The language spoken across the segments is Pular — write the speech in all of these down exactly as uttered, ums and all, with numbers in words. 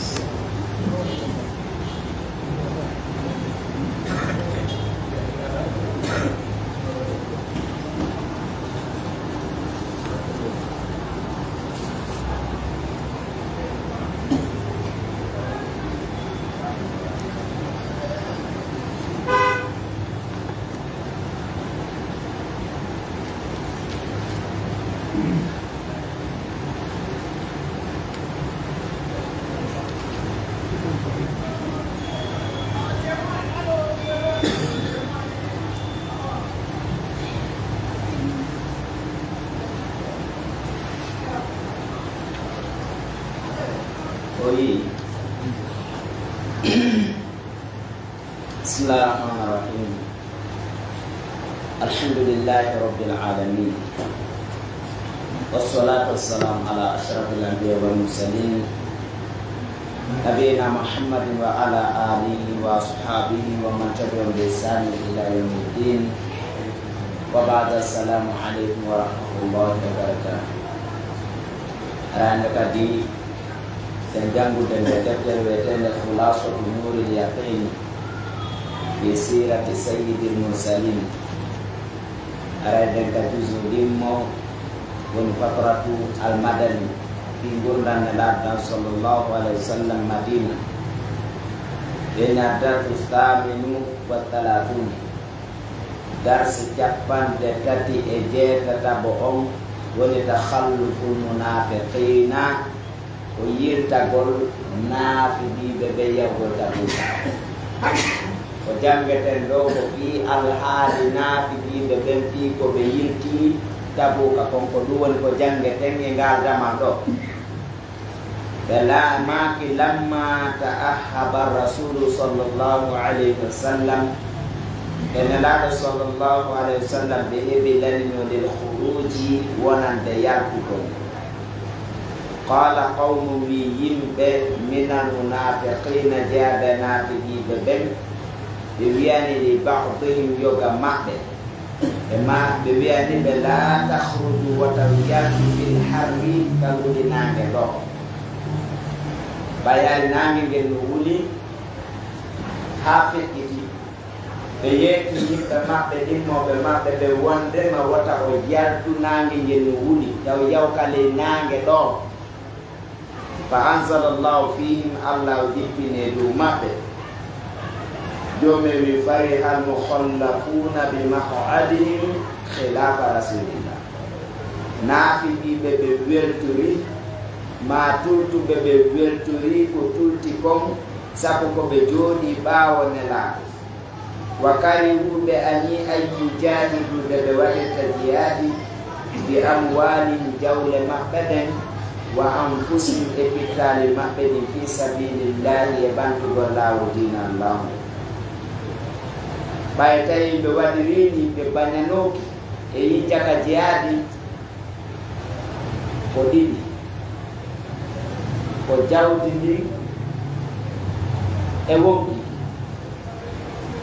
O wi'i, بسم الله الرحمن الرحيم. الحمد لله رب العالمين. والصلاة والسلام على أشرف الأنبياء والمرسلين. نبينا محمد وعلى آله وأصحابه ومن تبعهم بإحسان إلى يوم الدين. وبعد، السلام عليكم ورحمة الله وبركاته. Aran kadi, sen janngude nde deftere wi'eteende Khulaasatu Nuuril Yaqiin fi Siirati Sayyidil Mursaliin. Aray ɗen ka juzu ɗimmo woni Fatratu Al Madani fi ngurndan Nelaaɗo ɗan sallallahu alayhi wa sallam Madina. Ɓen addartu thaminu wa thalathun. Darsi cappanɗe tati e jeetataɓo on woni Takhalluful Munaafiqiina, ko yiltagol naafiqiiɓe ɓen yahugol Tabuuka. Ko janngeten ɗoo ko fii alhaali naafiqiiɓe ɓen, fii ko ɓe yilti Tabuuka kon, ko ɗun woni ko janngeten e ngal damal ɗoo. Ɓe la-, maaki, lamma ta'ahhaba Rasuulu sallallahu alayhi wa sallam, ɓe Nelaaɗo sallallahu alayhi wa sallam ɓe heɓi lanino lil khuruuji wonande yaltugol. Qaala qawmun, wi'i yimɓe, minal munaafiqiina, jeyaaɓe naafiqiiɓe ɓen, ɓe wi'ani li ba'dihim, yoga maɓɓe, ɓe ma-, ɓe wi'ani ɓe, laa takhruju, wota on yaltu, fil harri, ka nguli naange ɗoo. Ɓay hari naange ngen no wuli haa feƴƴiti, ɓe yeeti yimɓe maɓɓe, ɗimmooɓe maɓɓe ɓen, wondema wota on yaltu, naange ngen no wuli, taw yaw ka ley naange ɗoo. Fa anzala Allahu fihim, Allah o jippini e dow maɓɓe. Joomi wi'i, fariha al-mukhallafuuna bi maq'adihim khilaafa Rasuulillah. Naafiqiiɓe ɓe weltori, maa tultuɓe ɓe weltori ko tulti kon, sabu ko ɓe jooɗii ɓaawo Nelaaɗo. Wa karihu, ɓe añii, an yujaahidu, nde ɓe waɗirta jihaadi, bi amwaalihim, jawle maɓɓe ɗen, wa anfusihim, e pittaali maɓɓe ɗin, fii sabiilillaahi, e ɓantugol laawol diina Allaahu. Ɓay tawi ɓe waɗirii nii, ɓe bañanooki e yijja ka jihaadi, ko ɗiɗi, ko jawdi ndin e wonki.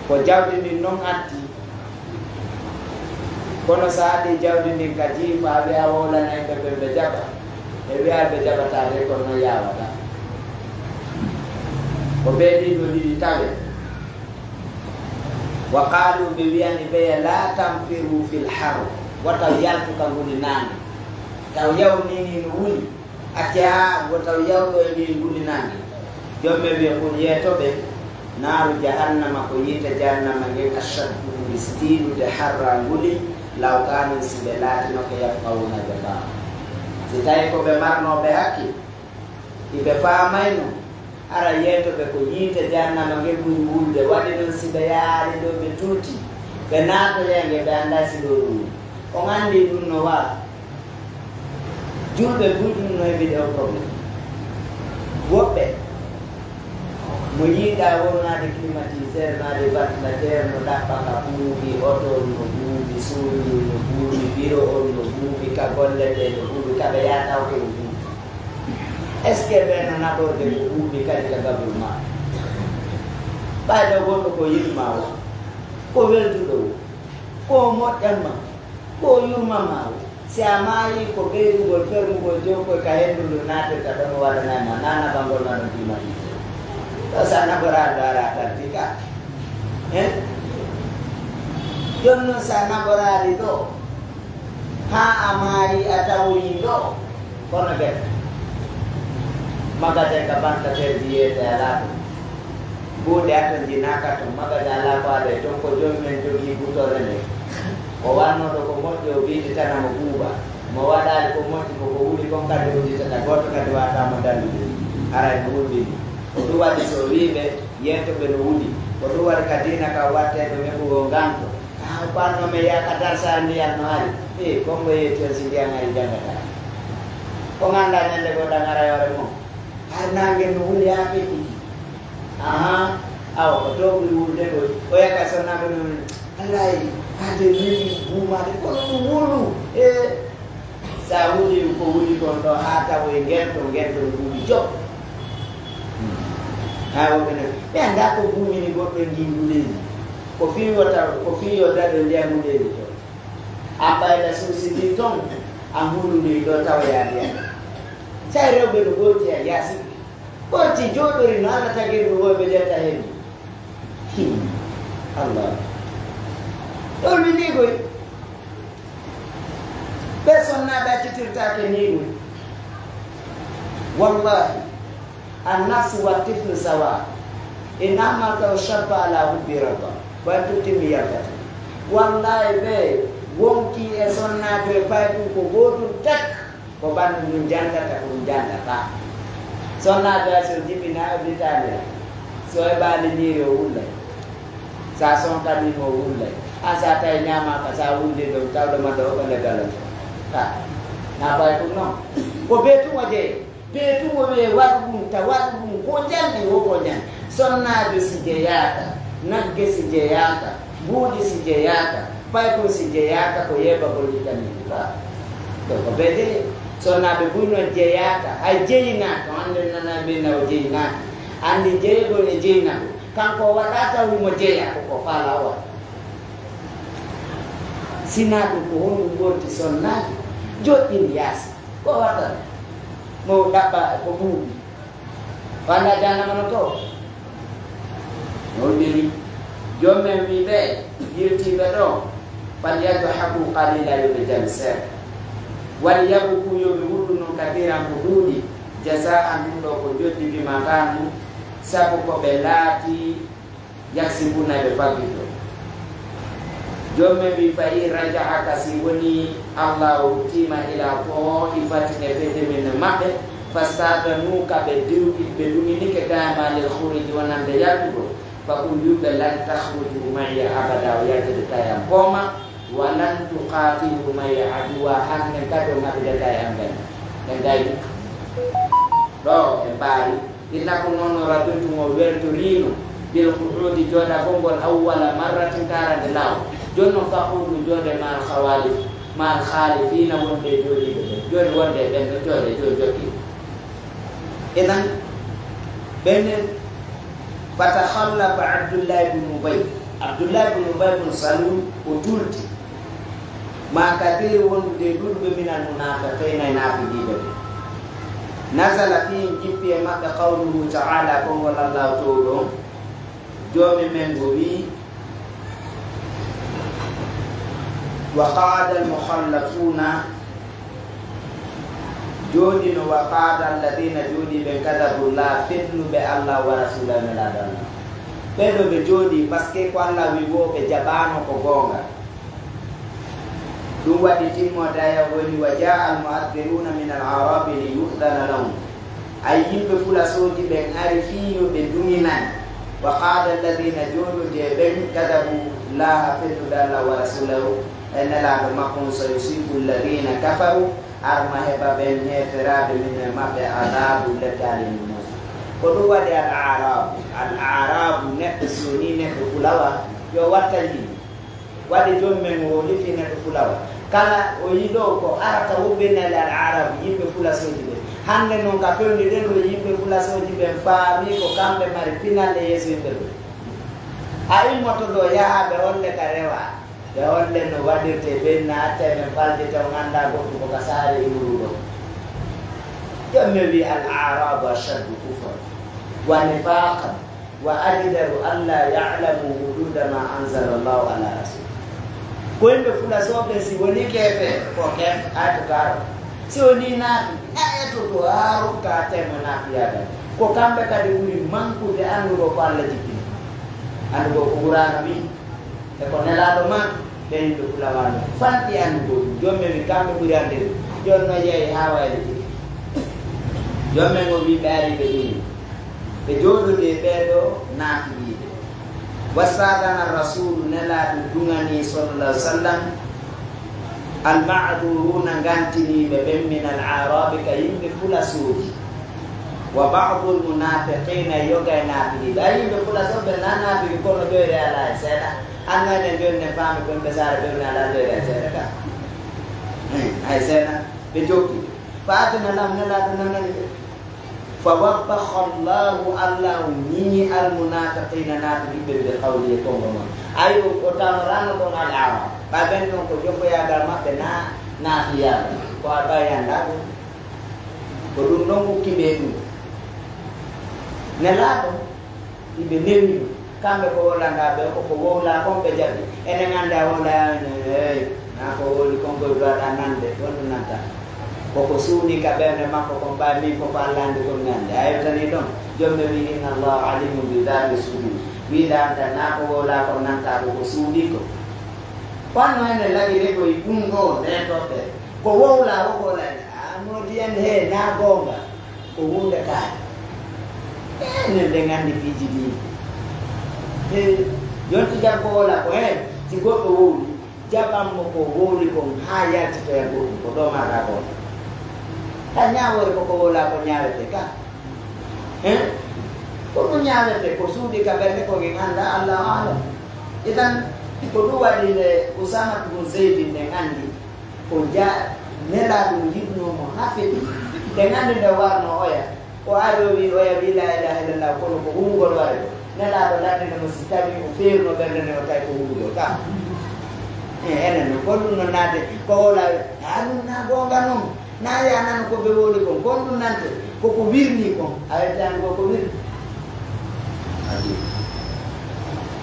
Ko jawdi ndin non addi, kono so a addi jawdi ndin ka jiifa, a wi'a a wowlanay ɓe, ɓe, ɓe jaɓa, ɓe wi'a ɓe jaɓataa de, kono non yaawataa. Ko ɓee ɗii ɗoo ɗiɗi tawee. Wa qaalu, ɓe wi'ani ɓe, laa tanfiru fil har, wota yaltu ka nguli naange. Taw yaw nii nii no wuli, acca, wota yaw ɗoo e nguli naange. Joomi ɓe wi'a, qul, yeeto ɓe, naaru jahannama, ko yiite jahannama ngen, ashaddu, ɓuri tiiɗude, harra, nguli, law kaanu, si ɓe laatinoke, yafqahuuna, ɓe faama. Si tawii ko ɓe marnooɓe hakkil, si ɓe faamayno, hara yeeto ɓe ko yiite jahannama ngen ɓuri wulde. Waɗi non si ɓe yaari ɗoo ɓe tuuti, ɓe naatoyay nge, ɓe anndaa si ɗoo ɗun wuli. On anndi ɗun no waawi. Julɓe buy ɗun no heɓi ɗoo problème. Woɓɓe, mo yiɗaa wonnaade climatiseur, naade ventilateur, no ɗaɓɓa ka buubi, oto on no buubi, suudu no buubi, biro on no buubi, ka golletee no buubi, ka ɓe yaha taw ko no buubi. Est-ce que ɓe no naɓorde ko ɓuri kadi ka gabol maɓɓe? Ɓay ɗoo goɗɗo ko yiɗi maa woo, ko welduɗo woo, ko moƴƴan maa, ko yurman maa woo, Si a maayii, ko ɓeydugol fermugol jowkoy ka henndu ndun naatirta ɗon, o waɗanay ma, naa naɓangol ma ɗon tiimatiijo. Ɗoo si a naɓoraali ɗoo, araa tanti ka. Eh? Jooni non si a naɓoraali ɗoo, haa a maayii a tawoyii ɗoo, kono gete. Magasin ka banka terdi yeete alaa ɗum. Buuɗe ato njinaaka ton, magasin alaa ko aɗa ton, ko joom men jogii butore nde. Ko wannooɗo ko moƴƴi, o biiɗitana mo buuba. Mo waɗaali ko moƴƴi ko, ko wuli kon kadi udditata, gooto kadi waawata mo dallude. Haray no wulwini. Ko ɗum waɗi so o wii ɓe, yeentoɓe no wuli. Ko ɗum waɗi ka diina ka wattee ɗum heɓugol nganto. Ah, ko annoo men yaaka darsaare ndiyan no hari. Eh, kon mo yeeti on si ndiyan hari janngataa. Ko nganndaa ñannde goo ɗan ara yoore mon. Har naange no wuli haa feƴƴiti. Ahan, awa, ko to ɓuri wulude koy. O yaka sonnaaɓe non, Allaahi, haade weli buumaade, kono ɗum wulu. E, so a wuli ko wuli kon ɗo, haa tawoy ngento, ngento no duuɓi job. Haa woɓɓe non, ɓe anndaa ko buumini goɗɗo e ngii ndu leydi. Ko fii yo taw, ko fii yo daɗo ndiyan ndu leydi to. A ɓayla suusi ndin ton, a hulunii ɗo tawoyaa ndiyan. Say rewɓe no ɓorti a yaasi. Ɓorti jooɗori no Alla tagiri ɗum, woy ɓe ƴetta heen. Hmm. Allah. Ɗon mi nii koy. Ɓe sonnaaɓe accitirtaake nii koy. Wallahi, النفس والطفل سواء. إن أهملت الشاب على حب ربى، وإن تهتم يلفتك. Wallahi, ɓe wonkii e sonnaajo e payɗum ko gootum tek. Ko ɓanndu ndun janngata, ko ɗum janngataa. Sonnaajo hay so jibinaa, o ditaani la. So heɓaali ñiiri, o wullay. Sa sonkanii mo, o wullay. An sa tawi ñaamaaka, sa wulli ɗum, tawɗo ma ɗo, o ɓe leggal on. Ka, na bay ɗum non. Ko bee tun o jeyi. Bee tun o wi'e waɗu ɗum, ta waɗu ɗum, ko njanɗi, o ko njanɗi. Sonnaajo si jeyaaka, nagge si jeyaaka, mbuuɗi si jeyaaka, paykun si jeyaaka, ko yeebagol ittanii ɗum. Ɗo ko bee de, sonnaaɓe buy no jeyaaka, hay jeyinaaka, on nden nana mbiy na o jeyinaaka. Anndi jeyegol e jeyinagol. Kanko o waɗaa tawi mo jeyaa, ko ko faalaa o waɗa. Sinaa ɗum, ko honɗum ɓorti sonnaajo? Joɗɗin yaasi. Ko waɗata? Mo ɗaɓɓa ko ɓuuɓi. Walla jahannama no to? Wonɗini, joom men wii ɓe, yiltiiɓe ɗo, "Falyadhaku qalila, yo ɓe jali seeɗa. Walyabku, yo ɓe wullu non kathiran ko ɗuuɗi. Jazaan, ɗum ɗo ko njoɓdi, bima kanu, sabu ko ɓe laati, yaksibuna, ɓe faggito." Joom men wii, "Fa in raja'aka, si woni Alla o ruttiima, ila ta'ifatin, e fedde men e maɓɓe, fasta'danuuka, ɓe diwɗi, ɓe duŋinike daamaa lil khuruuji, wonande yaltugol, faqul, wi'u ɓe, lan takhruju ma'iya abada, o yaltidata e am poomaa, wa lan tuqatilu ma'iya aduwa, hannden kadi on haɓidata e am gani." Ɓe gayni. Ɗo ɓe mbaari. Innakum, non no, radiytum, on weltoriino, bil qu'uudi, jooɗagol ngol, awwala marratin, taarande laawol. Jooni non, faquudu, jooɗee, ma'al khawalif, ma'al khalifiina, wonde e jooɗiiɓe ɓen. Jooni wonde e ɓen ɗon, jooɗee, jooni jokkee. Idan, ɓen, fatakhallafa Abdullahi ibn Ubay. Abdullahi ibn Ubay ibn Salul, o tulti. Ma kathiri, wondude e ɗuuɗuɓe, minal munaafiqiina, e naafiqiiɓe ɓen. Nazala fihim, jippi e maɓɓe, qawluhu ta'ala, konngol Allaahu Toowɗo on, Joomi men ngon wi'i, wa qa'ada al-mukhallafuuna, jooɗino, wa qa'ada alladhiina, jooɗii ɓen, kadhabu Llaaha, fennuɓe Allaahu wa rasuulahu, Nelaaɗo Allaahu. Ɓee ɗoo ɓe jooɗii, parce que ko Allaahu wi'i woo, ɓe jaɓaano ko goonga. Ɗum waɗi timmoode aya woni, wa jaa'a al-mu'adhdhiruuna mina al-a'raabi li yu'dhana lahum. Ay yimɓe fulasooji ɓen ari fii yo ɓe duŋinan. Wa qaala alladhiina, jooɗude e ɓen, kadhabu Llaaha, fennuɓe Alla, wa rasuulahu, e Nelaaɗo makko on, sayusiibu alladhiina kafaru, arma heɓa ɓen heeferaaɓe min e maɓɓe adaabu, lettaali min muusi. Ko ɗum waɗi al-a'raabu. Al-a'raabu, neɗɗo si wonii neɗɗo fulawa, yo wattan yimɓe. Waɗi joom men o lifi neɗɗo fulawa. Kala o yiɗoo ko arata woɓɓe nali al-Arab, yimɓe fulasooji ɓe. Hannde non ka fewndi ɗen ɗo yimɓe fulasooji ɓen faami ko kamɓe mari pinal e yeeso yimɓe ɓe. A immoto ɗo yahaa ɓe holle ka rewa. Ɓe hollen no waɗirtee, ɓen na acca men falde taw nganndaa goɗɗum ko ka saare iwruɗo. Jooni men wi'i, "Al-Aarabu ashaddu kufran wa nifaaqan wa ajdaru an laa ya'lamu huduuda maa anzala Allaahu alaa rasuulih." Ko yimɓe Fulasooɓe, si wonii keefeero, ko keef, aa, to kaaro. Si wonii naafi, aa, to, to haa rokka acca mo naafiyaagal. Ko kamɓe kadi ɓuri mankude anndugol ko Alla jippini. Anndugol ko Qur'aana wi'i. E ko Nelaaɗo maaki, ɓen yimɓe Fula wano fanɗi anndude ɗum. Jooni men kamɓe ɓuri anndude. Jooni no yehi haa wayli tigi. Jooni men o wi'i ɓe ari ɓe ɗum. Ɓe jooɗodii e ɓee ɗoo naafiqiiɓe. Wasta'dana Rasuulu, Nelaaɗo duŋanii, sallallahu alaihi wasallam, al-ma'dhuruuna, ngantiniiɓe ɓen, min al-a'raabi, ka yimɓe Fulasooɓe. Wa ba'dul munaafiqiina, e yoga e naafiqiiɓe. A yi'i ɓe Fulasooɓe na naafiki, kono ƴoyre alaa e seeɗa. Anno enen jooni en faami ko yimɓe saare ɓe woni alaa ƴoyre e seeɗa ka. Hmm, hay seeɗa. Ɓe jokki. Fa adina lahum, Nelaaɗo nanani ɓe. Fa wabbaha Allaahu, Alla on ñiŋi al munaafiqiina, naafiqiiɓe, bi qawlihi, e konngol makko. Ayi, o, o tawnoraano ɗon al Arab. Ɓay ɓen ɗon ko jofoyaagal maɓɓe na naafiyaagal. Ko a ɓay anndaa ɗum. Ko ɗum ɗon ukki ɓe ɗum. Nelaaɗo, hiɓe newni, kamɓe ko wowlanɗaa ɓe, ko ko wowlaa kon ɓe jaɓi. Enen anndi a wowlaa, hey, naa ko wowli kon koy duwaɗaa nande, wonɗum nanta. Ko ko suuɗii ka ɓernde makko kon, ɓay min ko ko Alla anndi kon mi anndi. A hewtanii ɗon? Jooni men wi'i, "Inna Allaha alimun bi dhati sudur." Wi'uɗaa an tan, naa ko wowlaa kon nantaa ko ko suuɗii kon. Wanno enen lagiree ko e ɗum ɗoo, ndee toɓɓe. Ko wowlaa, ko ko wowlaa. A moodi en he, naa goonga. Ko huunde kaari. Enen ɓe nganndi piiji ɗii. E, yonti jam ko wowlaa ko, he, si goɗɗo wowli, jaɓan mo ko wowli kon haa yaltitoya goɗɗum, ko ɗoo marɗaa goonga. Ka ñaawoore ko ko wowlaa ko ñaawetee ka. He? Ko ɗum ñaawetee, ko suuɗii ka ɓernde ko en anndaa, Allaahu a'lam. Idan, ko ɗum waɗi nde Usaamatu bun Zeydi nden anndi, ko ja-, Nelaaɗo yiɗnoo mo haa feti. Nden anndi nde warnoo oya. O ari o wi'i, oya wi'i laa ilaaha illallah, kono ko hulugol wari ɗoo. Nelaaɗo lanndino mo si tawii o feeruno ɓernde nden, o tawi ko hulugol ka. E, enen no, ko ɗum no naate, ko wowlaa, haa ɗum naa goonga non. Naa yaanano ko ɓe wowli kon, kon ɗum nante, ko ko wirnii kon, a yettaani ko ko wirnii. Adi.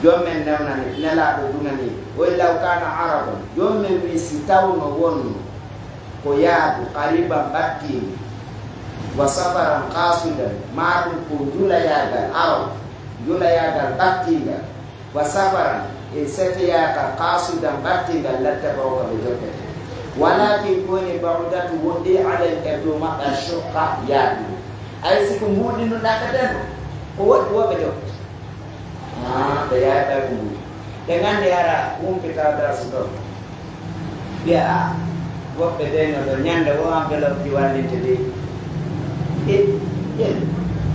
Jooni men newnani, Nelaaɗo duŋanii, o wi'i, "Law kaana araban," jooni men wi'i, "Si tawno wonno ko yaadu, qariban battiindu, wa safaran qaasidan, maa ɗum ko njulayaagal, arab, njulayaagal battiingal, wa safaran, e setoyaagal, qaasidan, battiingal, lattaba'uka, ɓe jokkete. Walaakin, ko woni ba'udatu, woɗɗii, alayhim, e dow maɓɓe, ashuqqa, yaadu." Ay, si ko mbuuɗi ndun ɗaɓɓeten, ko woɗɗi, woɓɓe jokkete. Ah, ɓe yahay ɓay ko mbuuɗi. Ɓe nganndi hara humpita darsu ɗon. Wi'a, a, woɓɓe dey no ɗon, ñande woo enveloppe ji wallinte dey. E, e,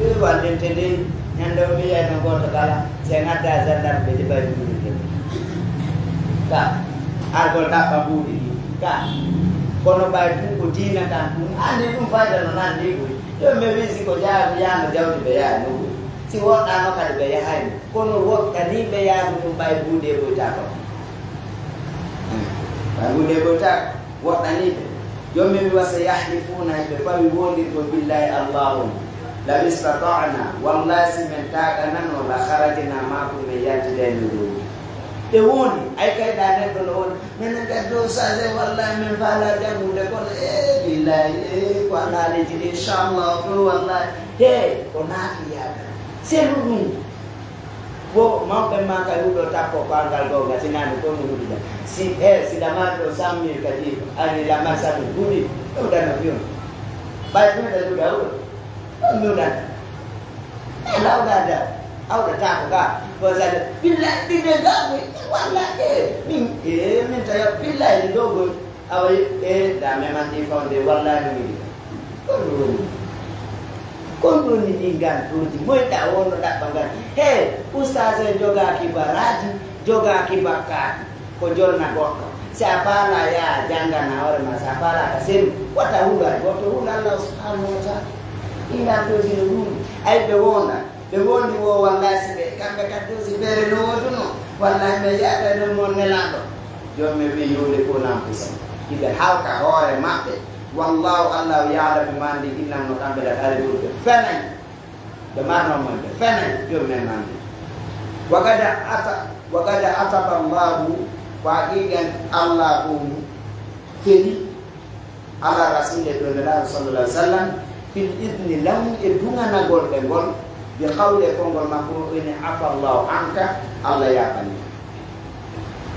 e wallinte dey. Ñande woo mi yiyay no gooto kala, si en addaa gendarme ɓe, ɓe ɓay ɗum wallinte dey. Ka, argol ɗaɓɓa mbuuɗi ɗi. Ka, kono ɓay ɗum ko diina kan, ɗum anndi ɗum fayda no nan ni koy. Yo mi wi'i si ko jaa-, yaano jawdi ɓe yahay no koy. Si woɗɗaano kadi ɓe yahay no. Kono woɗɗaniiɓe yaadu ndun ɓay buuɗe ɓoytaako. Ɓay buuɗe ɓoytaako, woɗɗaniiɓe. Jooni men wi'i, "Wa sayahlifuuna," hiɓe fawi wowlirgol, "billaahi, Allaahu on, law istata'na, wallaahi, si men taaganano, la kharajna ma'akum, men yaltidayno dow." Ɓe wowli, ay kayɗa neɗɗo no wowli, "Menen kadi dow sase, wallaahi, men faalaa janngude, kono, ee, billaahi, ee, ko alhaaliiji ɗi, inchallah, ɗum, wallaahi." Hee, ko naafiyaagal. Selu ɗum. Wo mawɓe maa kay huɗo tappo ko angal goonga, si naani ko no huɗida. Si, eh, si lamar ɗo sammi kadi, ani lamar sammi, huɗi, ɗum dana fiyon. Ɓay ɗum da huɗa huɗo, ɗum huɗan. Eh, lawɗa da, awɗa taako ga, ko sade, billahi, ɗiɗe ga, walla, eh, min, eh, min tawi, billahi, ɗi ɗo goy. Awa, e, da meman ɗi fawde, wallahi no yiɗi. Kon ɗum woni. Kon ɗum woni ɗi ngantuuji. Moyɗa o no ɗaɓɓa ngan. He, ustaas en jogaaki baraaji, jogaaki bakkaatu. Ko jonna goɗɗo. Si a faala yaa janngana hoore ma, si a faala ka senu, wata hulu hay gooto, hulu Allah subhanahu wa ta'ala. Ɗi ngantuuji no ɗum. Ay ɓe wonda. Ɓe wondi wo, wallahi, si ɓe, kamɓe kadi si feere no wonduno, wallahi, ɓe yaada non mon Nelaaɗo. Joomi men wi'i, "يهلكون أنفسهم." Hiɓe halka hoore maɓɓe. "والله" Alla o, "يعلم" mo anndi, "إنهم" no kamɓe, "لكاذبون" ɓe fenay. Ɓe marno mo, ɓe fenay, Joomi men no anndi. "وقد عت-، وقد عتب الله" ko haqiiqan Alla ko feli "على رسوله" dow Nelaaɗo صلى الله عليه وسلم, "في الإذن لهم" e duŋanagol ɓe ngol, "بقوله" e konngol makko, o inni, "عفا الله عنك" Alla yaafani.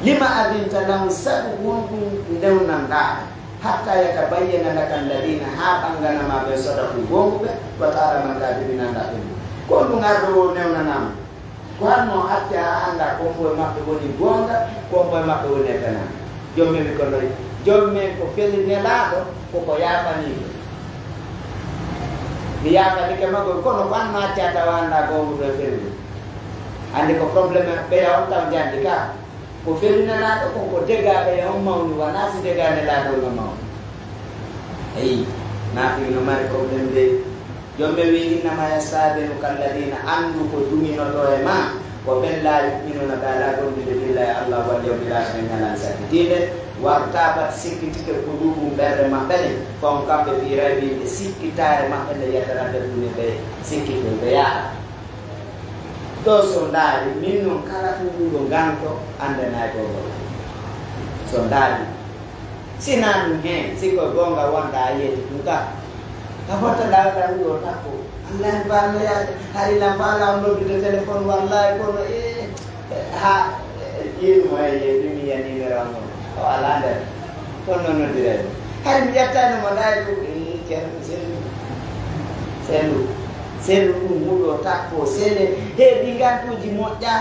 "لم أذنت لهم" sabu honɗun newnanɗaa ɓe, "حتى يتبين لك الذين" haa ɓanngana ma ɓe, "صدقوا" goonguɓe, "وتعلم الكاذبين" anndaa ɓe. Ko honɗun arɗo o newnanaa mo? Ko honno acca a anndaa ko hombo e maɓɓe woni goonga, ko hombo e maɓɓe woni e fenaa? Joomi men wi kono, Joomi men ko feli Nelaaɗo, ko ko yaafanii ɓe. Mi yaafanike magol, kono ko honno acca tawa anndaa goonguɗo e fennuɗo? Anndi ko problème ɓeya on taw njanndi ka. Ko feli Nelaaɗo kon, ko degaa ɓeya on mawni, wanaa si degaa Nelaaɗo on no mawni. Eyi, naafiq no mari problème de. Joomi men wi, "إنما يستأذنك الذين" anndu ko duŋinotoo e maa, ko ɓen "لا يؤمنون" ɓe alaa gomɗinde "بالله" e Alla, "واليوم الآخر" e ñalaande sakkitiinde, "وارتابت" sikkitike "قلوبهم" ɓerɗe maɓɓe ɗen, "فهم" kamɓe "في ريبهم" e sikkitaare maɓɓe nden, "يترددون" ɓe sikkitoo, ɓe yaha. Ɗoo si on ndaari, min non kala ɗun ɗun ɗoo nganto anndanay goonga. Si on ndaari, si naa ɗun hen, si ko goonga wonɗaa a yeeti ɗun ka. Ka fotta ɗaa ɗan ɗoo takko. Alla en faalno yaade, hari lan faalaa on noddude telefon, wallaahi kono, ee, ha, ee, yiɗu mo e yeeɗu mi yi'a nimero an on. O alaa nder. Kono non noddiree mo. Hari mi ƴettaano mo ɗaa e ɗun, ee, Ceerno, sellu. Sellu. Sellu ɗun huɗo takko, sele. Heɓi ngantuuji moƴƴa.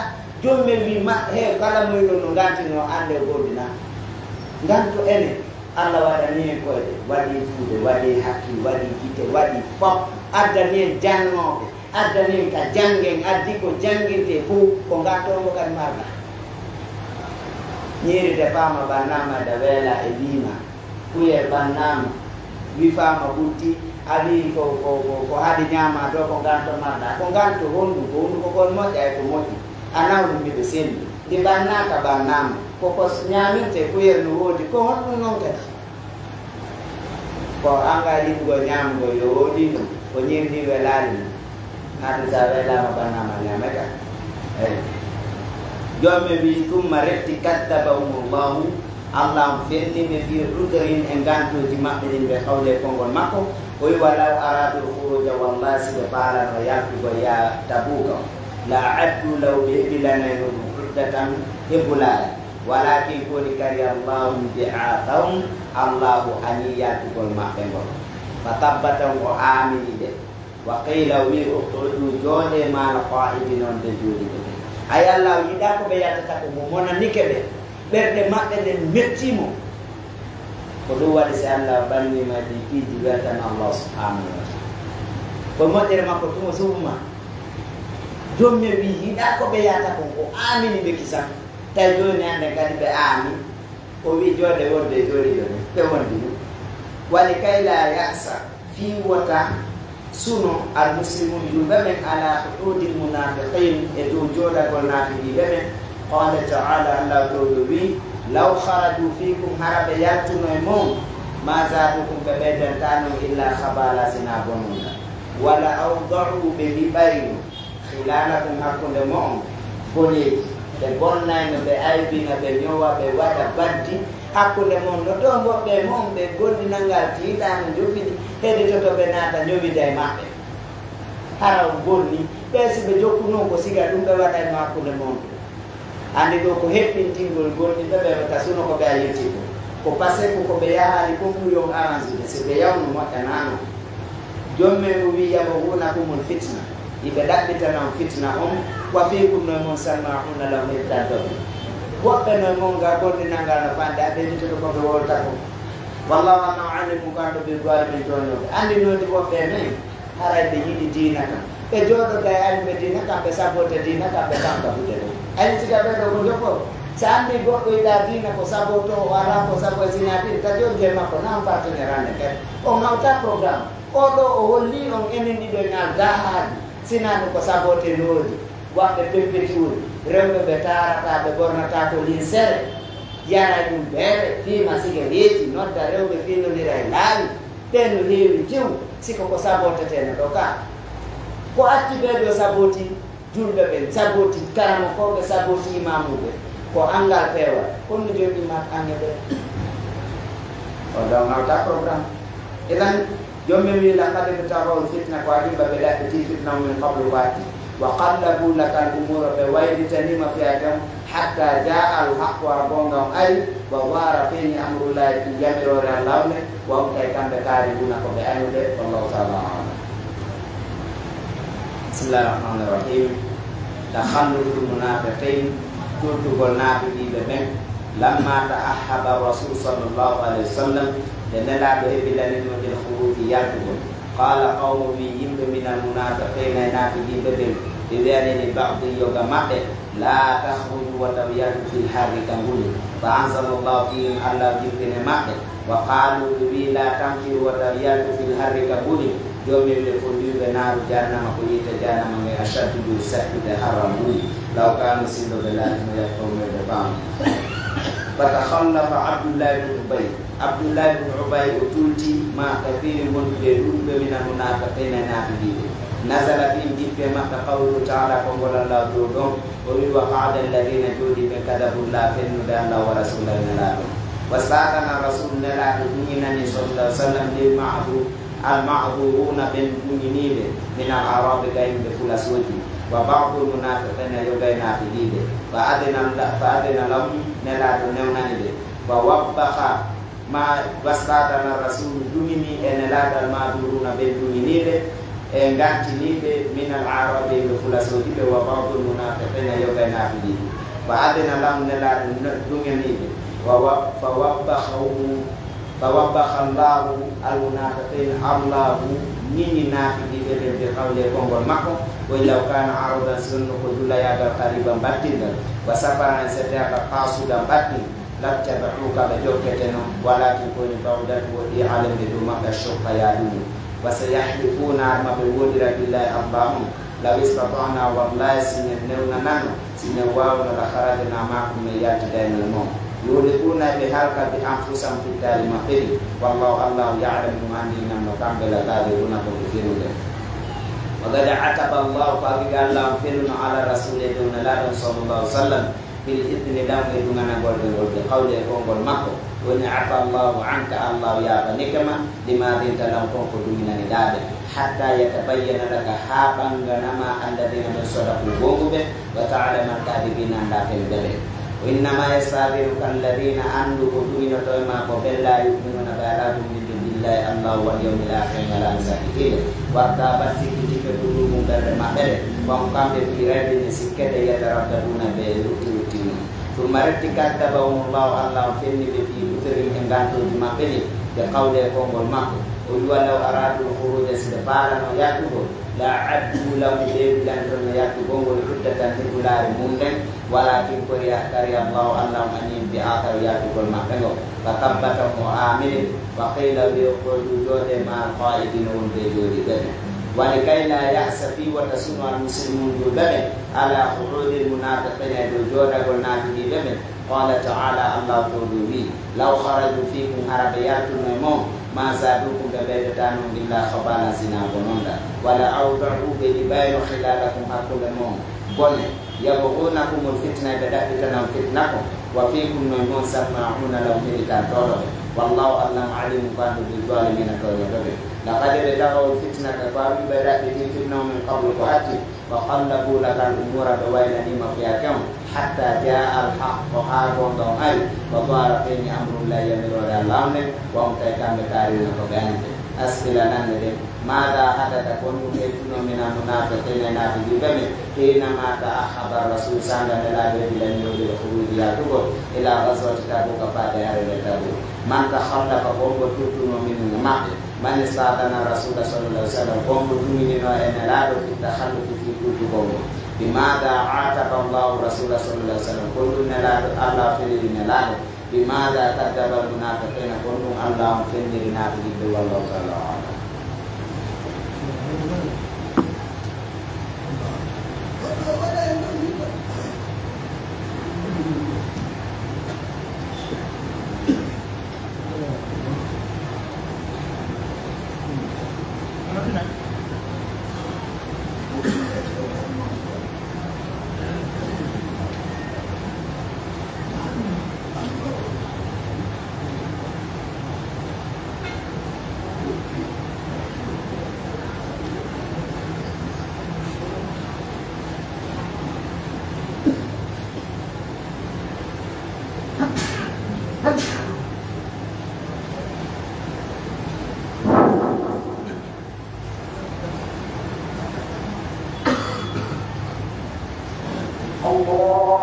Joomi men wi ma, he, kala moyɗon no ngantinoo, anndee goonɗinaa. Nganto enen, Alla waɗani en koyɗe, waɗi juuɗe, waɗi hakkil, waɗi gite, waɗi fof, addani en jannooɓe, addani en ka janngen, addi ko janngintee fof, ko nganto ngo kadi marɗaa. Ñiiri defaama, ɓannaama, eɗa weela e wiima. Kuyel ɓannaama, wifaama ɓutti, a wi'i ko, ko, ko, ko haɗi ñaamaa ɗoo, ko nganto marɗaa. Ko nganto honɗun? Ko hunduko kon moƴƴa e ko moƴƴi. A nawni miɗo selli. Ndi ɓannaaka ɓannaama. Ko ko ñaamirtee kuyel no woodi. Ko honɗun non kadi? Ko an gaa yiɗugol ñaamugol yo woodii ɗun. Ko ñiiri ndin welaali mo. Haɗi sa weelaama ɓannaama a ñaamay ka. Eyi. Joomi men wi, "ثم" refti, "كذبهم الله" Alla on fenni ɓe, "في عذرهم" e ngantooji maɓɓe ɗin, ɓe hawle konngol makko. O wi, "ولو أرادوا الخروج" wallaahi si ɓe faalano yaltugol yaha Tabuuka, "لأعدوا له" ɓe hebilanayno ɗun, "عدة" hebulaare. "ولكن" ko woni, "كره الله انبعاثهم" Allaahu hañii yaltugol maɓɓe ngol. "فثبطهم" o aamini ɓe. "وقيل" o wi'i, "اقعدوا" jooɗee, "مع القاعدين" wonɓe jooɗiiɓe ɓen. Hay Alla o yiɗaa ko ɓe yaltata kon, mo monanike ɓe, ɓerɗe maɓɓe ɗen mettii mo. Ko ɗun waɗi si Alla ɓannii ma ɗii piiji weltan Allaahu subhaanahu wa taala. Ko moƴƴere makko tun o suɓu ma. Joomi men wi'i yiɗaa ko ɓe yahata kon, o aamini ɓe kisan. Tawi jooni hannden kadi ɓe aami. O wi'i jooɗee, wonde jooɗiiɓe ɓen, ɓe wondi ɗun. "ولكي لا يأس" fii wota suno "المسلمون" julɓe ɓen "على قعود المنافقين" e dow jooɗagol naafiqiiɓe ɓen. قال تعالى Alla Toowɗo wi'i, "لو خرجوا فيكم" hara ɓe yaltuno e mon, "ما زادوكم" ɓe ɓeydantaano on "إلا خبالا" sinaa bononda. "ولأوضعوا" ɓe liɓayno "خلالكم" hakkunde mo'on boneeji, ɓe bonnayno, ɓe aybina, ɓe ñowa, ɓe waɗa baddi hakkunde mo'on. No ɗon woɓɓe e mo'on ɓe goonɗinal ngal tiiɗaa no njofini, heɗitoto ɓe naata ñowida e maɓɓe. Hara on bonnii ɓe, si ɓe jokkuno on ko siga ɗun ɓe waɗayno hakkunde mo'on ɗun. Anndi ɗoo ko heɓɓintingol goonɗinɓe ɓen, wota suno ko ɓe a yetti kon. Ko parce que ko ɓe yahaali kon ɓuri on arrange ɓe. Si ɓe yawno moƴƴanaano. Joomi men o wi'i, "يبغونكم الفتنة" hiɓe ɗaɓɓitana on fitina on, "وفيكم" no e mon, "سماعون لهم" heɗitantooɓe. Woɓɓe no e mon ga goonɗinal ngal no fanɗi, aɓe heɗitoto ko ɓe wowlata kon. "والله" Alla on, "عليم" ko anndo ɓe goori ɓen tooñooɓe. Anndinoodi woɓɓe e men. Haray ɓe yiɗi diina kan. Ɓe jooɗoday e annduɓe diina kan, ɓe sabote diina kan, ɓe kamka buɗe ɗen. Ayi, siga ɓee ɗoo ko njofooɓe? Si a anndii goɗɗo yiɗaa diina, ko sabotoo, o alaa ko sabo e sinaa diina, ta jooɗi e makko, na on partenaire hannde kadi. On hawta programme. Oo ɗoo o hollii on enen ɗiɗo en aldaa haaju. Sinaa ɗun ko sabote no woodi. Waɓɓe pempeti woni. Rewɓe ɓe taarataa, ɓe ɓornataa ko linsere. Yara ɗum beere, fii ma siga weeti, nodda rewɓe fii nodira e laawi, ɓen no heewi tew, siko ko sabotetee no ɗo ka. Ko acci ɓee ɗoo saboti julɓe ɓen, saboti karamokooɓe, saboti imaamuɓe, ko anngal peewal, kono joɗi mat ange ɓe. O ɗon nawta programme. Idan, Joomi men wi'i, "Laqad ibtaghaw al-fitna," ko adii ɓe ɗaɓɓiti fitna on, "min qablu," ko adii. "Wa qallabu laka al-umura," ɓe waylitanii ma fii aduna on, "hatta jaa al-haqqu," haa goonga on ari, "wa zahara," feeñi, "amrullahi," fii yamiroore Alla on nde, "wa hum," tawi kamɓe, "karihuna," ko ɓe añuɓe. Wallahu ta'ala a'lam. Bismillahir Rahmanir Rahim. Takhalluful munafiqin, tuddugol naafiqiiɓe ɓen. Lamma ta'ahhaba Rasul sallallahu alayhi wa sallam, nde Nelaaɗo hebilani mo bil khuruji yaltugol. Qala qawmun, wi'i yimɓe minal munafiqina e naafiqiiɓe ɓen, ɓe wi'ani li ba'di yoga maɓɓe, la takhruju wata on yaltu fil harri ka nguli. Fa anzalallahu fihim, Alla jippini maɓɓe. Wa qaalu, ɓe wi'i, laa tanfiru, wata on yaltu, fil harri, ka nguli. Joomi ɓe ko wi'uɓe naaru jahannama, ko yiite jahannama nge, ashaddu, ɓuri sattude, harran, nguli. Law kaanu, sinno ɓe laatino, yafqahuuna, ɓe faamu. Fatakhallafa Abdullahi ibn Ubay. Abdullahi ibn Ubay o tulti ma kathirin wondude e ɗuuɗuɓe minal munaafiqiina e naafiqiiɓe. Nazala fihim, jippi e maɓɓe qawluhu ta'aala, konngol Alla dow ɗon. O wi'i, wa qa'ada alladhiina, jooɗii ɓe, kadhabullaha, fennude Alla, wa rasuulahu, e Nelaaɗo. Wasta'dhana Rasuulu, Nelaaɗo duŋinani, sallallahu alaihi wasallam, lil ma'dhu-, al ma'dhuruuna, ɓen duŋiniiɓe, min al a'raabi, ka yimɓe fulasooji, wa ba'dul munaafiqiina, yoga e naafiqiiɓe. Fa adhina la-, fa adhina lahum, Nelaaɗo newnani ɓe. Fa wabbaha Ma wasta'dhana Rasuulu duŋini e Nelaaɗo al ma'dhuruuna ɓen duŋiniiɓe e ngantiniiɓe min al a'raabi ɓe fulasooji ɓe wa ba'dul munaafiqiina yoga e naafiqiiɓe. Fa adhina lahum Nelaaɗo no-, duŋanii ɓe. Wa wa-, fa wabbahahum, fa wabbaha Allaahu al munaafiqiina, Allaahu ŋiŋi naafiqiiɓe ɓen bi qawli e konngol makko, o wi'i law kaana 'aradan sinno ko dulayaagal qariiban battingal, wa safaran e seteyaaka qaasudan battin, Lattaba'uuka ɓe jokkete non, walaakin ko woni ba'udat woɗɗii alayhim ɓe dow maɓɓe ash-shuhha yaaduŋol. Wa sayahlifuuna arma ɓe woɗira billaahi Allaahu on, law istata'naa wallaahi si men newnanano, si men waawno la kharajnaa ma'akum men yaltidayno e mon. Yuhlikuuna ɓe halka bi anfusihim pittaali maɓɓe ɗin. Wallaahu Allaahu ya'lamu ɗum anndi hinan no kamɓe la kaafiruuna ko ɓe fenude. Wa qad 'ataba Allaahu ko haqiiqa Allaahu on fenuno ala rasuuli e dow Nelaaɗo on sallallaahu alayhi wa sallam. Fil idni lahu e duŋanagol ɓe ngol bi qawli e konngol makko, woni afa Allahu anka, Allahu yaafanike ma, lima adinta lahum kon ko duŋinaniɗaa ɓe, hatta yatabayyana laka haa ɓanngana ma alladina ɓen sadaqu goonguɓe, wa ta'lama alkadibiina annda fenɓe ɓe. Wa innama yastahzi'uka alladina anndu ko duŋinotoo e ma ko ɓen la yu'minuna ɓe alaa gomɗinde Billahi, Allahu wal yawmil akhiri, ñalande sakkitiinde. Wartabat sikkitike qulubuhum ɓerɗe maɓɓe ɗe, wa hum kamɓe fii raybihim e sikke ɗe, yataraddaduna ɓe rutti rutti non. Summa retti kaddabahumullahu, Allahu fenni ɓe fii uzrihim e ngantooji maɓɓe ɗin, ɓe qawli e konngol makko. O wi'i walaw aradul khuruja si ɓe faalano yattugol, la a'addu lahu ɓe ɓilantono yattugol ngol uddatan hibulaare mum nden, Walaakin ko riya, kariha Allaahu Alla on añi bi'aatahum yaatugol maɓɓe ngol. Fa thabbatahum o aamini ɓe. Wa qiila wi'i uq'uduu jooɗee ma'al qaa'idiina wonduɓe e jooɗiiɓe ɓen. Wa likay laa ya'sa fii wota sunu al muslimuuna juulɓe ɓen alaa qu'uudil munaafiqiina e dow jooɗagol naafiqiiɓe ɓen. Qaala ta'aalaa Allaahu towɗo wi'i law kharajuu fiikum hara ɓe yaltuno e mon maa zaaduukum ɓe ɓeydataa non illaa khabaalan sinaa bononda. Wa la awda'uu ɓe liɓayno khilaalakum hakkunde mon bone. Yabghuunakumul fitna, ɓe ɗaɓɓitana on fitna kon. Wa fiikum, no e mon, sammaa'uuna lahum, heɗitantooɗo ɓe. Wallaahu, Alla on, aliimun, ko annduɗo, bil zaalimiina, tooñooɓe ɓen. Laqad ibtaghawul fitnata, ko haqiiqa ɓe ɗaɓɓiti fitna on, min qablu, ko hatti. Wa qallabuu lakal umuura, ɓe waylanii ma fiyaake on. Hattaa jaa'al haqqu, haa goonga on ari. Wa zahara, feeñi, amrullaahi, yamiroore Alla on nden. Wa hum, tawi kamɓe, kaarihuuna, ko ɓe añuɓe. As'ila, lanɗe ɗen. Maadaa hadasa, ko honɗum heɓtunoo, minal munaafiqiina, e naafiqiiɓe ɓen, hiinamaa ta'ahhaba rasuulu, saanga Nelaaɗo hebilanii ɓe bil khuruuji, yaatugol, ilaa ghazwati Tabuuka, faade hare nden Tabuuk? Man takhallafa, ko hombo tuttunoo, minhum, e maɓɓe? Man ista'dana rasuula, sallallaahu alayhi wa sallam, ko hombo duŋininoo e Nelaaɗo, fi takhallufi, fii tuttugol ngol? Bimaadaa aataba Allaahu rasuula, sallallaahu alayhi wa sallam, ko honɗum Nelaaɗo, Alla feliri Nelaaɗo? Bimaadaa kaddabal munaafiqiina, ko honɗum Alla on fenniri naafiqiiɓe? Wallaahu ta'aalaa a'lam. الله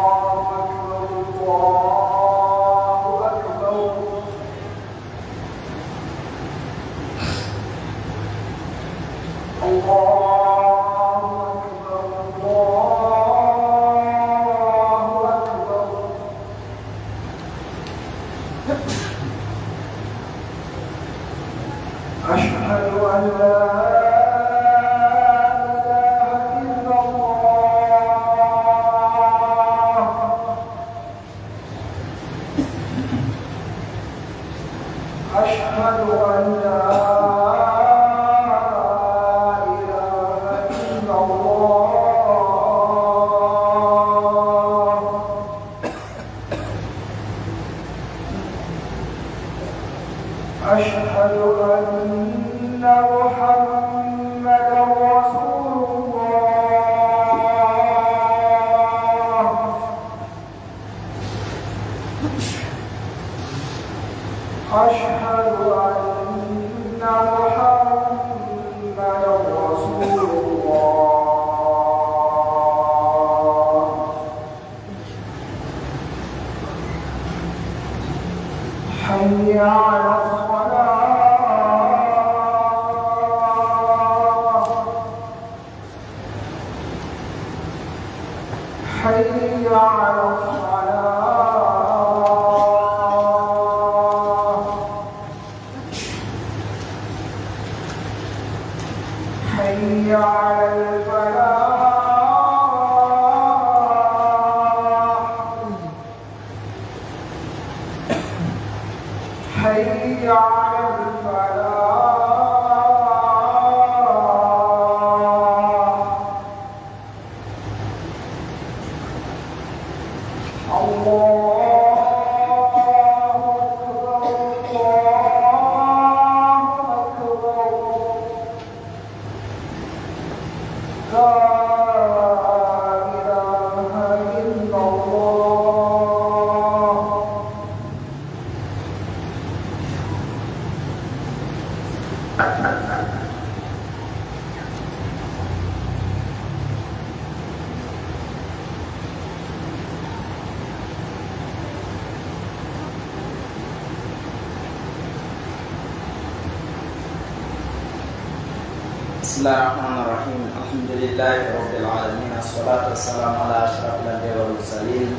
أكبر، الله أكبر. الله أكبر، الله أكبر. أشهد أن لا إله إلا الله. أشهد أن لا إله إلا الله. أشهد أن محمدا رسول الله. أشهد أن محمدا رسول الله. حي على الصلاة. حي على الصلاة. حي على الفلاح. حي على الفلاح. الله أكبر، الله أكبر. لا إله إلا الله. بسم الله الرحمن الرحيم. الحمد لله رب العالمين. الصلاة والسلام على أشرف الأنبياء والمرسلين.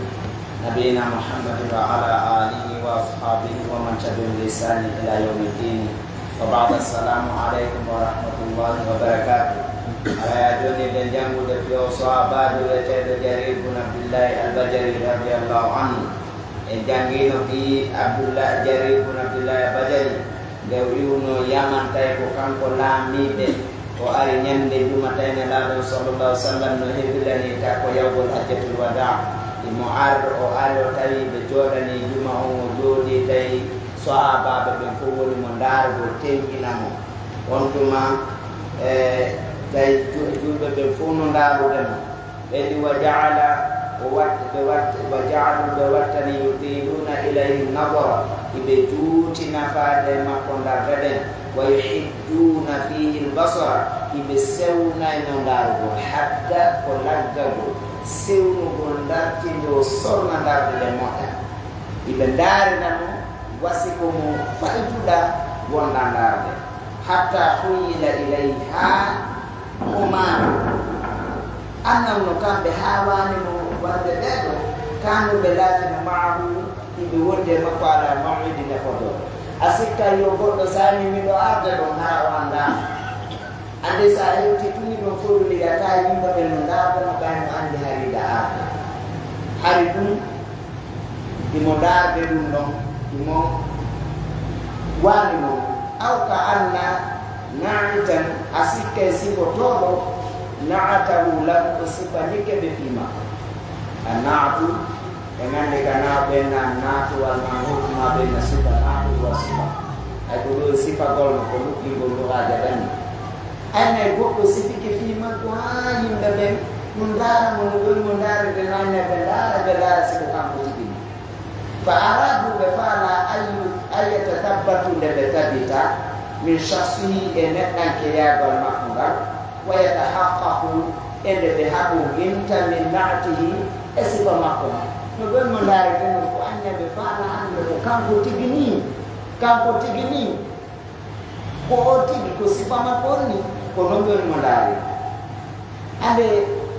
نبينا محمد وعلى آله وأصحابه ومن تبعهم بإحسان إلى يوم الدين. وبعد، السلام عليكم ورحمة الله وبركاته. Hara jooni ɗen janngude fii o sahaabaajo wi'eteeɗo Jarir bun Abdillahi Al-Bajali radiyallahu anhu. En janngiino fii Abdullah, Jarir bun Abdillahi Al-Bajali, nde o iwunoo Yaman, tawi ko kanko laamiiɓe. O ari ɲande juma, tawi Nelaaɗo on, sallallahu alaihi wasallam, no hebilanii takko yawgol Hajjatul Wadaa. Himo ar-, o ari, o tawi ɓe jooɗanii juma on, o jooɗii, tawi sahaabaaɓe ɓen fow woni mo ndaarugol, tenƴina mo. On tuma, e, tawi ju-, julɓe ɓen fow no ndaarude mo. Ɓe wi'i, "Wa ja'ala," o wat-, ɓe wat-, "wa ja'alu," ɓe wattani, "yutiluuna ilayhi nadara," hiɓe juutina faade e makko ndarde ɗen, "wa yuhidduuna fiihi albasara," hiɓe sewna e mo ndaarugol, hadda ko laggagol, sewnugol ndartinde o sorna ndarde ɗen moƴƴa. Hiɓe ndaarina mo, wa si ko mo fayduɗaa wonɗaa ndaarde. Hatta huyyila ilayhi, haa o maama. Annahum, no kamɓe, haawaani mo wonde ɓee ɗoo, kaanu, ɓe laatino, ma'ahu, hiɓe wondi e makko, ala maw'idin, e fodoro. A sikkat yo goɗɗo saami miɗo arde ɗon, hara o anndaama. Anndi, so a hewtii tun, ɗon fow ɗun, yiɗataa yimɓe ɓen no ndaarda mo, ɓay no anndi hari hiɗa arde. Hari ɗun, himo ndaarde ɗun ɗon, himo waani mo. Aw ka anna naa'itan, a sikkay sifotooɗo, na'atahu lahu, o sifanike ɓe fii makko. An na'atu, en anndi ka na'u ɓen na na'atu wal man'utu, ma ɓen na sifa, na'atu wa sifa. Hay ko ɗun sifagol no, ko luggingol lugaaji ɓen. Annay goɗɗo sifike fii makko haa yimɓe ɓen no ndaara mo, no woni mo ndaarede, no annay ɓe ndaara, ɓe ndaara si ko kanko tigi non. Fa araadu, ɓe faalaa, an yu-, an yatathabbatu, nde ɓe tabita, min shakhsihi, e neɗɗankeyaagal makko ngal, wa yatahaqqaqu, e nde ɓe haɓorinta, min na'tihi, E sifa makko, no ɓen mo ndaareten non, ko annabi faala anndude ko kanko tigi nii, kanko tigi nii, ko o tigi, ko sifa makko on nii, ko non ɓen mo ndaari. Hannde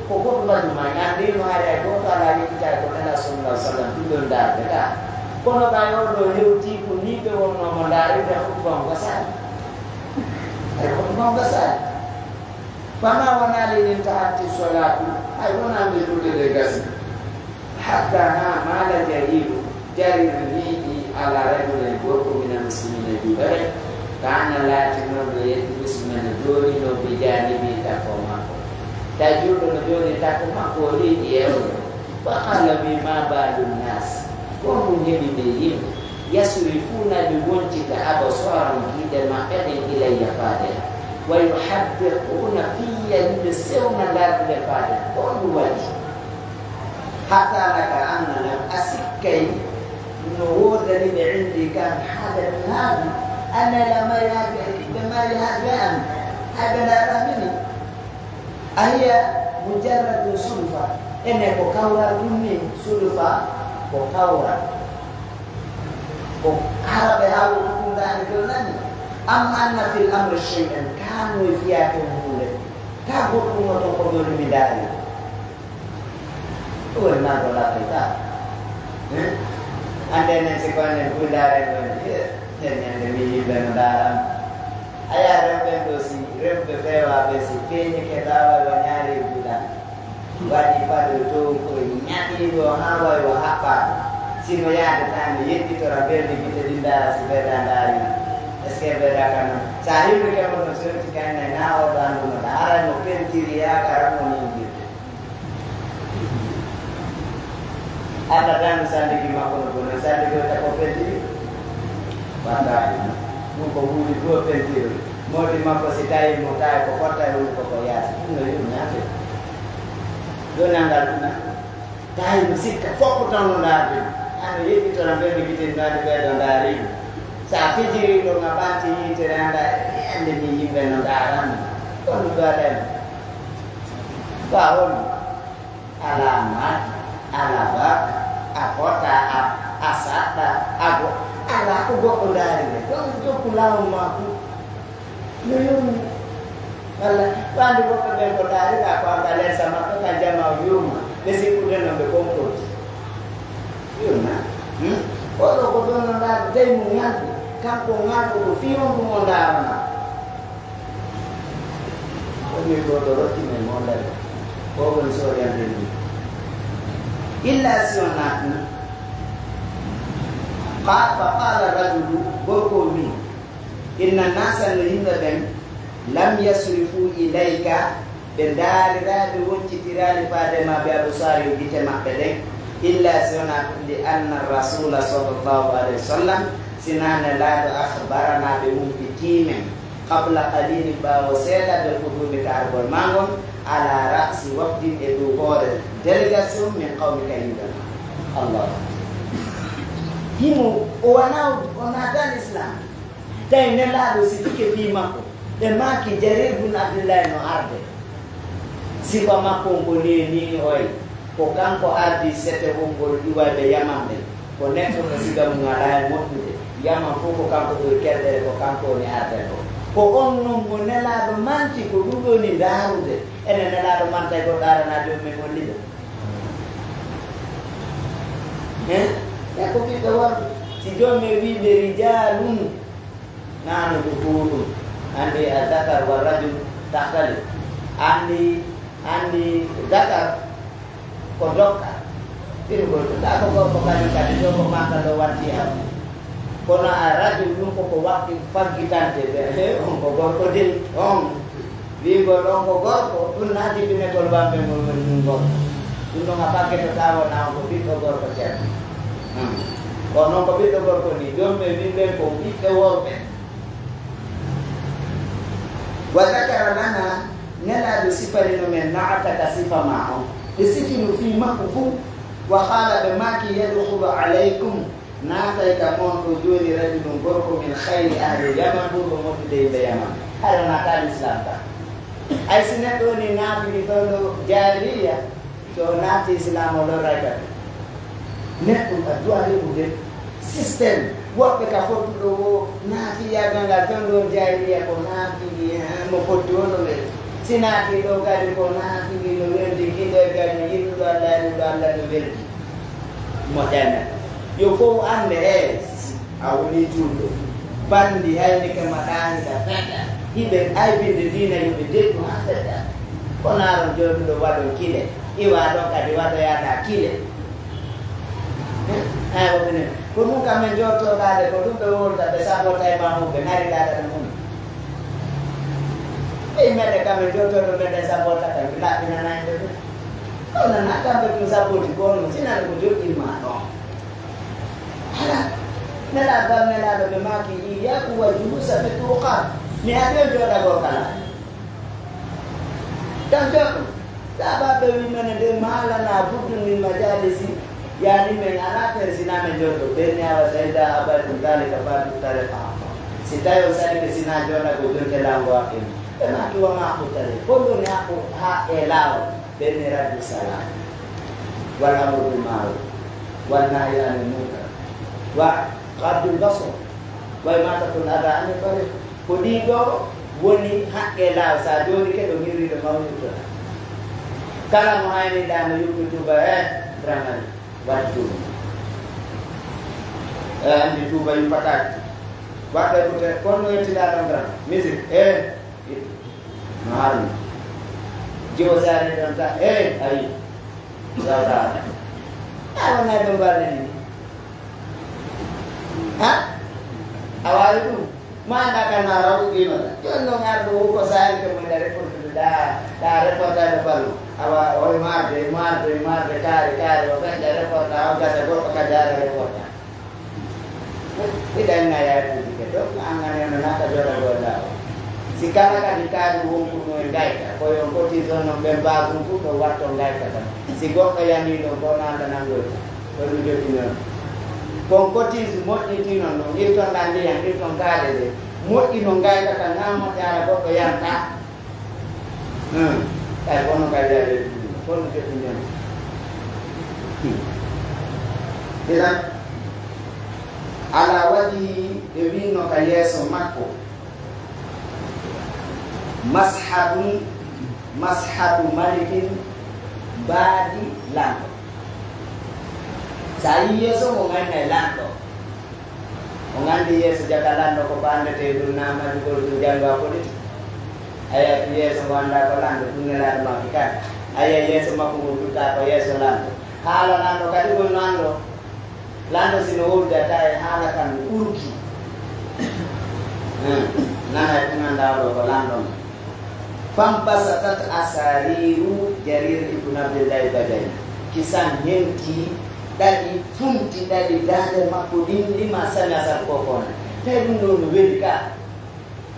ko khutba juma, ñande no hari hay gooto alaa yejjitaade ko Nelaaɗo sallallaahu alayhi wa sallam ɗum ɗon ndaarde ka. Kono ɓay oo ɗoo hewtii ko nii ɓe wonnoo mo ndaarde khutba on gasaali. Hay khutba on gasaali. Famaa wonaa li intahati solaatu, hay wonaa nde julde ɗe gasi. Hatta haa maala Jariiru, Jariiru yiidi ala rajulin gorko minal muslimiina e juulɓe ɓen. Kaana laatinoo no yeddi muslimiina jooni no bi jaanibi takko makko. Tawi juulɗo no jooni takko makko, o yiidi e on. Fa qaala wi, maa baalu naas, ko honɗum heɓi ɓee yimɓe? Yasrifuuna, ɓe woncita, absaarahum, giiɗe maɓɓe ɗen, ilayya, faade am. Wa yuhaddiquuna fiyya, hiɓe sewna ndarɗe faade am. Ko honɗum waɗi? Hattaa laka anna lam, a sikkay no woodani ɓe indi kan haajatun haaju. Anne la mari haaju, ɓe mari haaju e an, hay ɓe ndaarani min. Ahiya mujarradu sudufa. Ene ko kawral ɗum ni, sudufa ko kawral. Ko hara ɓe hawri ko ɗum daani ɗon nani. Am anna fil amri shay'an, kaa no e fiyaake mo huunde. Kaa goɗɗum no ton ko ɗon mi ndaari. Ɗum woni nan ko laɓɓi kaa. Hmm? Annde enen si ko enen buy ndaaren ɗon, eh, nden ñande mi yimɓe no ndaaran. Aya rewɓe ɗo si rewɓe feewaaɓe si feeñike ɓaaway wa ñaari e juuɗan. Waɗi paɗo dow ko ñaɗiiɗo haa way wa haɓɓaaɗo. Si no yaade tan no yedditora mbeldi gite ɗin ndaara si mbelda ndaari. Est-ce que mbelda kan non? Sa hirrike mo ɗon sewti kan nay na oɗo anndunoɗa. Haray mo pentiri yaaka ran mo nindirde. Alla tan sandigi makko no gona, sandigi o tako pentiri. Wallaahi, ɗum ko huuli goo pentiri. Moodi makko si tawi mo tawi ko fotta e woni ko ko yaasi. Ɗum no yiɗum naate. Ɗo nangal ɗum na. Tawi mo sikka fof ko tan no ndaarde. Ano yeɓɓitora mbembe gite naade ɓeeɗo ndaari. Sa fijiri ɗo nga ɓanti yitere anda e ande mi yimɓe no ndaarani. Ɗon ɗum ɗo aɗa en. Ko a woni? Alaa maaki, alaa baaka, a fota, a, a saɗɗa, a go-, alaa ko goɗɗo ndaari nde. Ɗon jokku laawol maa fu. No yomni. Walla, ko anndi woɓɓe ɓen ko ndaariraa ko an ka lensa maɓɓe, ka jamaa o yurma. Ɓe sikkude non ɓe konkorti. Yurma. Hmm? Oɗo ko ɗon no ndaari, tawi mo ŋalɗi. Kanko ŋalɗo ko fii on ɗum o ndaarana. Woni ɗo ɗo rotti men mo ndari. Ko woni sooriyande ni. Illa si wonaa ɗum. Qa-, fa qaala rajulu, gorko o wi, inna naasa no yimɓe ɓen, lam yasrifu ilayka, ɓe ndaariraali, woccitiraali faade ma bi absaari gite maɓɓe ɗen, illa si wonaa ɗum li anna rasuula sallallahu alayhi wa sallam, sinaa Nelaaɗo akhbarana ɓe wumpitii men. Qabla qalilin, ɓaawo seeɗa, bil qudumi, ka argol maa ngol, ala ra'si wafdin, e dow hoore délégation, min qawmika, yimɓe maa. Allah. Himo, o wanaa, o naataani Islam. Tawi Nelaaɗo sifike fii makko. Ɓe maaki Jarir bun Abdullahi no arde. Sifa makko on ko neeni oy. Ko kanko ardii sete wongol iwayɓe Yaman ɓen. Ko neɗɗo mo siga mum alaa e moƴƴude. Yaman fof ko kanko ɓuri kelɗere, ko kanko woni ardanɗo. Ko on non mo Nelaaɗo manti, ko ɗum ɗoo ni ndaarude. Enen Nelaaɗo mantay goɗɗo arana joom men on liɓa. Hein? E ko ɓiɓɓe worɓe. Si joom men wii ɓe rijaalun, nahnu dhukuurun. Anndi a zakar wa rajul tahtali. Anndi, anndi zakar ko dokka. Firgol ko taa ko gorko kadi, kadi ɗo ko makka ɗo watti am. Kono a rajul ɗum ko ko waɗi faggitante ɓe. He, on ko gorko de, on. Wi'ugol on ko gorko, ɗum na jibinegol wamɓe ngol woni ɗum gorko. Ɗum ɗon a faggitotaa wona on ko ɓiɗɗo gorko ceerno. Hmm. Kono non ko ɓiɗɗo gorko ni, joom ɓe wimɓe ko ɓiɓɓe worɓe. Wa zakara lana, Nelaaɗo sifanino men na'ataka sifa maa on. Ɓe sifino fii makko fuu. Wa qaala, ɓe maaki, yadkhulu alaykum, naatay ka mon ɗo jooni rajulun gorko min khayri ahli Yaman, ɓurɗo moƴƴude yimɓe Yaman. Hay o naataali Islam ka. Ay si neɗɗo woni naafiki fewndo jaahiliya, So naati Islaam o lorray kadi. Neɗɗo ka du'a heɓude système. Woɓɓe ka fottuɗo wo naafiyaagal ngal ton ɗon jaahiliya ko naafigi, eh, mo fotti o no weldi. Si naati ɗo kadi ko naafigi no weldi, giɗo e gaño, yiɗuɗo Alla e ɗuɗo Alla no weldi. Mo ƴaña. Yo fow annde, eh, a woni juulɗo. Banndi hayni ke ma ɗaanida feƴƴa. Hiɓe aybinde diina yo ɓe deddu haa feƴƴa. Kono aron jooɗuɗo waɗon kile. Iwa ɗon kadi waɗoyaaɗa kile. Aya, ko minen. Ko ɗum kam min jottoɗaade, ko ɗum ɓe wowlata, ɓe sabota e ma mum, ɓe nariɗaade no mum. Ɓe meɗe kam min jottoɗo meɗen sabota kam, mi laɓɓinana en ɓe ɗum. Ɗum nana kamɓe ɗum saboti ko ɗum, sinan ko joɗɗin ma ɗon. Ala. Nela bal nelaɗo ɓe maaki, iyaku wa julusa ɓe tuuqa. Mi haɗi on jooɗagol kala. Tan jooɗo. Saabaaɓe ɓe wi'i men nde maa lanaa buddun min majaalisi, yaani men alaa feere sinaa men jooɗo. Ɓen ni awa sayda abaytum daalika faatu tariqa. Si tawi on salike sinaa jooɗagol jonte laango haqqe mum. Ɓe maaki wa maa haqqu tariq. Ko ɗum woni haqqu haqqe laawol? Ɓen ni raddu salaam. Wal amru bil maaruf. Wal nahyi anil munkar. Wa Ghaddul basar, wa imatatul adha anit tariq. Ko ɗii ɗoo woni haqqe laawol, so a jooɗike ɗo hirriiɗo mawniɗo. Kala mo hayniɗaa no yuɓɓi tuuba, eh, dramani, waɗi tuuba. Eh, anndi tuuba yuppataake. Waɗɗo e kute, kono no yettiɗaa ɗon dram, musique, eh, ittu. No harmi. Jiwo saare ɗon ta, eh, ayi. Sawta. A wonay ɗo mbaɗen ni. Ha? A waawi ɗum? Ma annda kan na raw ɗino. Jooni non arɗo wo ko saari ke mo da reportude da, da reportage ballo. Awa, o e marde, e marde, e marde, kaari, kaari, o feƴƴa reporta, o gasa goɗɗo ka jaara reporta. Idan na ya tuuti ke to, an an yana na ka jora goda. Si kala kadi kaari wonkuno e ngayka, ko yon koti zon non ɓen basun ku to watto ngayka tan. Si goɗɗo yani ɗon ko nanda nangoy. Ko ɗum joɗɗi non. Kon koti moƴƴiti non, non irton ɗan ndiyan, irton kaade de. Moƴƴi non ngayka tan na moƴƴara goɗɗo yanta. Hmm. Kay kono kay yaade ɗum, kono joɗɗi non. Hmm. Idan, ala waɗi ɓe winno ka yeeso makko. Mashatun, mashatu malikin, mbaadi lanɗo. So a yii yeeso mo, ngaynay lanɗo. On anndi yeeso jaka lanɗo ko ko anndetee ɗum, na majjugol ɗum janngo a politik. A yi'ay yeeso mo anndaa ko lanɗo, ɗum nelaaɗo maaki kan. A yi'ay yeeso makko ngon tutta ko yeeso lanɗo. Haala lanɗo kadi ngon no anndoo. Lanɗo si no wowlida tawi haala kan no urki. Hmm. Nana e ɗum anndaa ɗo ko lanɗo mo. Fambasatat asariru Jarir ibn Abdillahi Bajali. Kisan henti ɗaɗi, funti ɗaɗi daande makko ɗin, lima sami asar kokona. Tawi ɗum ɗo no weli ka.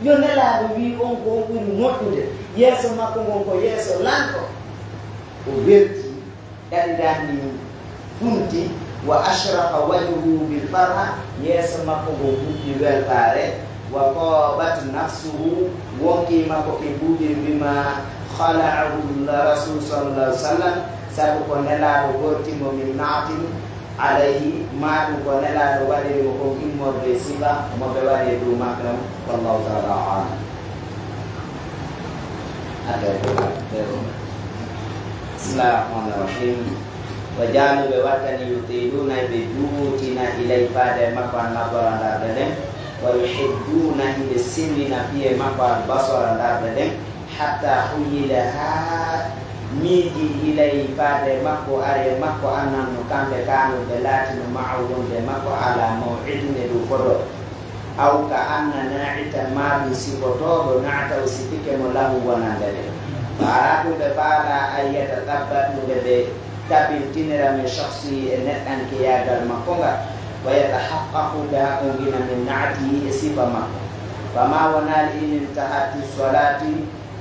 Yo Nelaaɗo wii on ko on ɓuri moƴƴude. Yeeso makko ngon ko yeeso lanɗo. O welti. Ɗaɗi daandi mum funti, wa ashraqa wajhuhu bil farha, yeeso makko ngon huɓɓi weltaare, wa taabat nafsuhu, wonkii makko kin ɓuuɓiri, bima khala'ahu rasul sallallahu alaihi wasallam, sabu ko Nelaaɗo gorti mo min na'tin alayhi, maa ɗum ko Nelaaɗo waɗiri mo kon immorde e sifa mo ɓe waɗi e dow makko on. Wallahu ta'ala a'lam. Bismillahir Rahmanir Rahim. Wa ja'alu, ɓe wattani, yutiluuna, ɓe juutina, ilay, faade e makko, an-nazara, ndarde nden, wa yuhidduna, hiɓe silmina, fii, e makko, al-basara, ndarde nden, hatta khuyila, haa miiji ilay, faade e makko, ari e makko, annahum, no kamɓe, kaanu, ɓe laatino, ma'ahu, wonde e makko, ala maw'idin, e dow fodor. Aw ka anna naa'itan, maa ɗum sifotooɗo, na'atahu, sifike mo, lahu, wonande ɓe. Fa araadu, ɓe faalaa, an yatasabbatu, nde ɓe tabintinira, min shakhsihi, e neɗɗankeyaagal makko ngal, wa yatahaqqaqu, ɓe haqqunqina, min na'atihi, e sifa makko. Fama wonaali, in intahati salaati,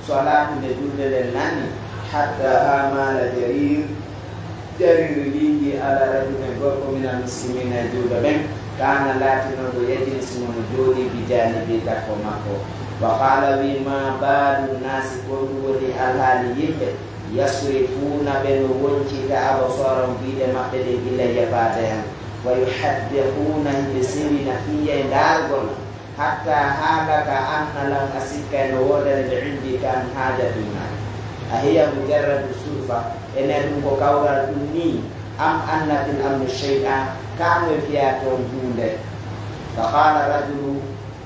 Salaatu nde julde nden nanni, hatta haa maala Jarir, Jarir liiƴi ala rajulin gorko minal muslimiina e juulɓe ɓen, kaana laatinooɗo yajlisu mo no jooɗii bi jaanibii takko makko. Wa qaala wii, maa baalu naasi, ko ɗum woni alhaali yimɓe, يصرفون ɓe no woncita أبصارهم giiɗe maɓɓe ɗen إلي faade e an. ويحدقون hiɓe sewina في ndaargol. حتى هل كأن لهم a sikka e no woodani ɓe عندي ka an حاجة ma. أهي مجرد صرفة enen ɗum ko kawral ɗum nii. أم أن في الأمر شيئا ka an e fiyaa toon huunde. فقال رجل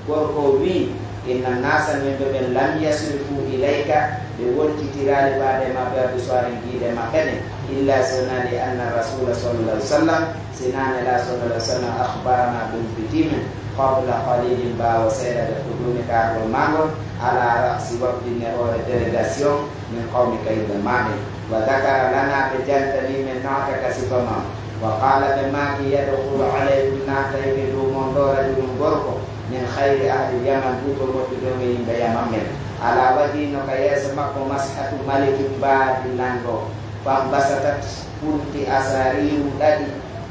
Gorko o wi'i, إن الناس no yimɓe ɓen لم يصرفوا إليك ɓe woncitiraali faade ma ɓe أبصارهم giiɗe maɓɓe ɗen إلا si wonaa لأن الرسول صلى الله عليه وسلم si wonaa Nelaaɗo صلى الله عليه وسلم أخبرنا ɓe hubbitii men قبل قليل ɓaawo seeɗa بقدومك argol maa ngol على رأس وفد e hoore délégation من قومك yimɓe maa ɓen وذكر لنا ɓe jantanii men نعتك sifa maa وقال ɓe maaki يدخل عليكم naatay e dow mon ɗoo رجل gorko من خير أهل اليمن ɓurɗo moƴƴude e yimɓe Yaman ɓen على وجهه no ka yeeso makko مسحة ملك mbaadi lanɗo فانبسطت fulti أسارير ɗaɗi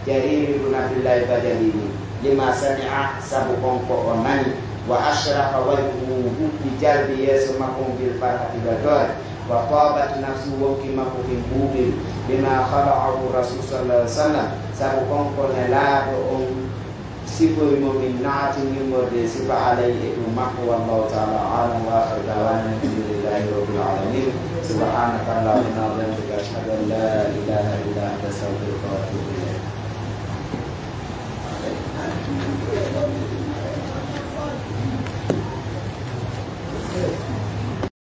جرير بن عبد الله البجلي لما سمع sabu kon ko o nani وأشرق وجهه huɓɓi jalbi yeeso makko بالفرحة weltoore وطابت نفسه wonkii makko kin ɓuuɓiri بما خلعه الرسول صلى الله عليه وسلم sabu kon ko Nelaaɗo on sifoyi mo من نعت immorde e sifa عليه e dow makko والله تعالى أعلم وآخر دعوانا أن الحمد لله رب العالمين سبحانك اللهم وبحمدك أشهد أن لا إله